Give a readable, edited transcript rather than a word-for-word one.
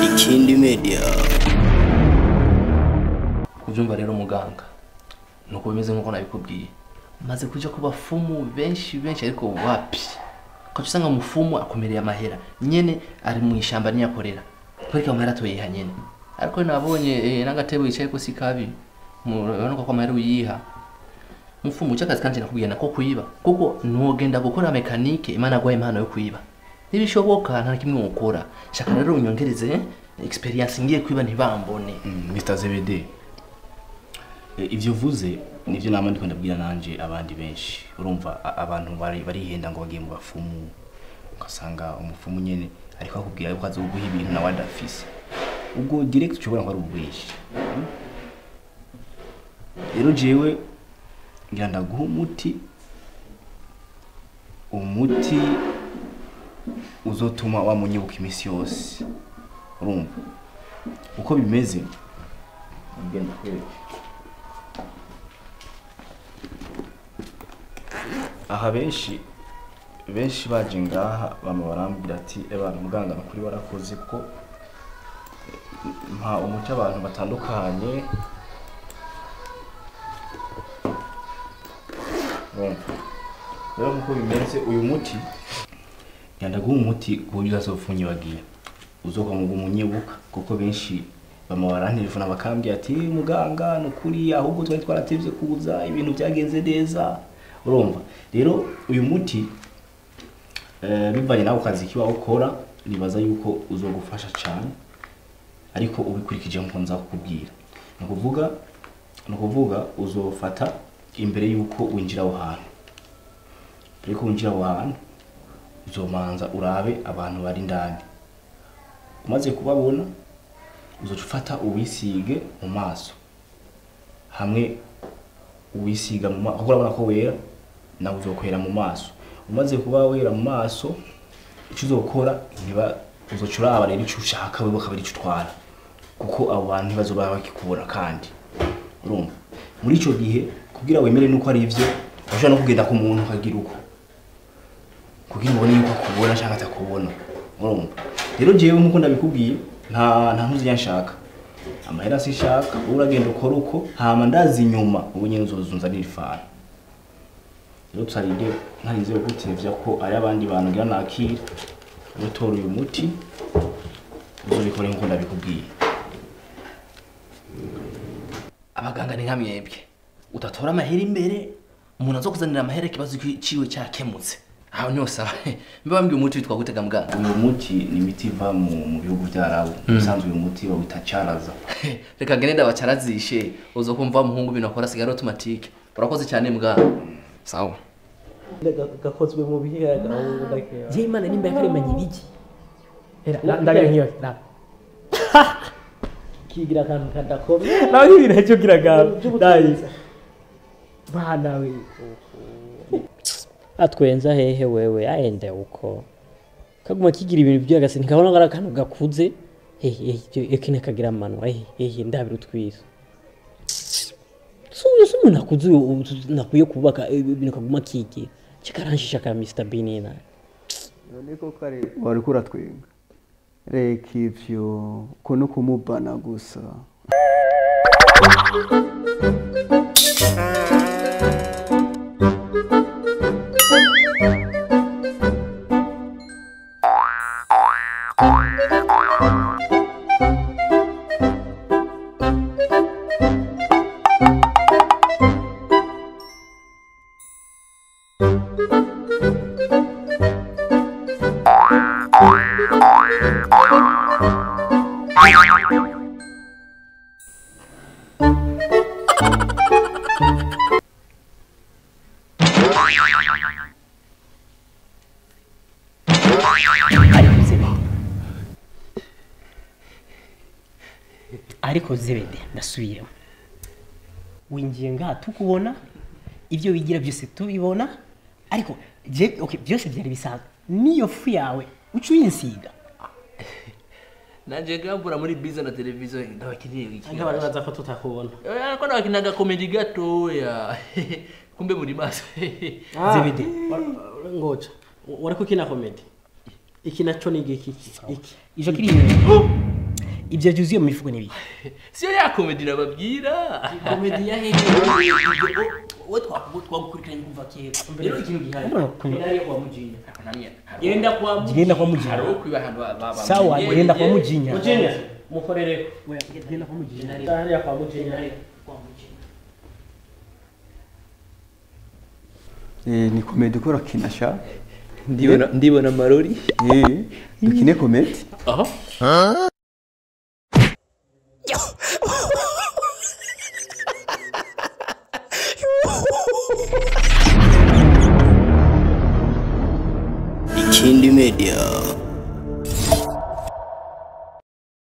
Ikindi Media. Kubyumva rero muganga nuko bimeze nkuko nabikubwiye, maze kuja ku bafumu benshi benshi ariko wapi, ukaca usanga umufumu akomereye amahera nyene ari mu ishamba niyakorera kwereka amahera atoyiha nyene, ariko nabonye n'agatebo yicaye ko si kabi, murabona ko amahera uyiha mufumu. Cyakazi kanje nakubwiye nako kuyiba, kuko ntugenda gukora mekanike Imana agwaye impano yo kuyiba ntibishoboka, nta kimwe ukora. Shaka rero unyongereze experience ngiye kwiba ntibambone. Mr Zebede, ivyo uvuze nivyo nama ndiko ndabwira nanje abandi benshi. Urumva abantu barihenda ngo bagiye mu bafumu, ugasanga umufumu nyene ariko akubwira yuko azoguha ibintu nawe adafise, ubwo direct ushobora ko ari ububeshi. Rero jewe ngira ndaguha umuti, umuti uzotuma wamunyibuka imisi yose. Urumva uko bimeze, ngenda kwereka aha. Benshi benshi baje ngaha bama barambwira ati ebana muganga nukuri warakoze, kuko mpa umuti abantu batandukanye. Urumva rero nkuko bimeze, uyu muti ndaguha umuti ku buryo utazopfunyibagira, uzokwama umunyibuka, kuko benshi bama barantelefona bakambwira ati muganga nukuri ahubwo twari twaratevye kuza ibintu byagenze neza. Urumva rero uyu muti bivanye nawe kazi kiba ukora, nibaza yuko uzogufasha cyane, ariko ubikurikije nkuko nza kukubwira. Nukuvuga uzofata imbere yuko winjira aho hantu, mbere yuko winjira aho hantu uzomanza urabe abantu bari indani, umaze kubabona uzoca ufata uwisige mu maso, hamwe uwisiga mu maso kuko urabona ko wera, nawe uzokwera mu maso. Umaze kuba wera mu maso, icyo uzokora niba uzoca uraba rero icyo ushaka wewe akaba arico utwara, kuko abo bantu ntibazoba bakikubona. Kandi urumva muri ico gihe kugira wemere nuko ari ivyo, ushobora no kugenda ku muntu ukagira uko kugira ubone yuko akubona canke atakubona. Urumva rero jewe nkuko ndabikubwiye, nta ntuzi nshaka amahera sinshaka, uragenda ukora uko hama ndazi inyuma ubu nyene uzozunzanira ifara. Rero tusarinde ntarinze gutevya ko ari abandi bantu ngira nakira utora uyu muti uzobikore nkuko ndabikubwiye. Abaganga ni nka mwebwe, utatora amahera imbere umuntu azokuzanira amahera ikibazo ciwe cyakemutse. Aho niho sawa. Mbe bambwiye umuti witwa gute muganga? Uyu muti ni imiti iva mu bihugu by'Arabu. Usanzwe uyu muti bawita caraza. Reka ngende ndabacarazishe, uzokumva muhungu ibintu akora sigara automatique. Urakoze cyane muganga. Sawa. Gakozwe mu bihiga. Je Imana nimba yakaremanye ibiki. Ndagira nkiyo. Kigira akantu kadakomeye. Nawe ibintu cyo kiraga. Dai. Bana we. Atwenza hehe wewe aende uko kaguma kigira ibintu byagase ntikabona ngara kantu gakuze hehe ekine kagira amanwa hehe ndabira utwiso so umuntu akuze nakwiye kubaka ibintu kaguma kigira kikaranjisha ka Mr Bean. None ko kare wari kuratwenga reka ivyo ko no kumubana gusa. Ariko Zebede ndasubiremo, winjiye ngaha tukubona ibyo wigira byose tubibona, ariko je okay byose byari bisanzwe, niyo fu yawe ucu yinsiga. Nanje gambura muri biza na televiziyo ndabakiriye iki. Nk'abantu baza ko tutakubona. Oya ko ndabakinaga comedy gatoya. Kumbe muri maso. Zebede ngoja. Wariko kina comedy. Iki naco ni igiki iki? Ijo kiri ibyo byuzuye mu mifuko ni biki? Siyo ya comedy nababwira. Comedy ya hehe? Wowe twagukurikiranye kuva kera. Rero ikintu gihari. Genda kwa Mujinya. Genda kwa Mujinya. Genda kwa Mujinya. Hari ukwiba ahantu ba Sawa, genda kwa Mujinya. Mujinya mukorere. Genda kwa Mujinya. Hariya kwa Mujinya. Ni komedi ukora kinasha. Ndibona marori. Dukine komedi. Aha. Ikindi Media.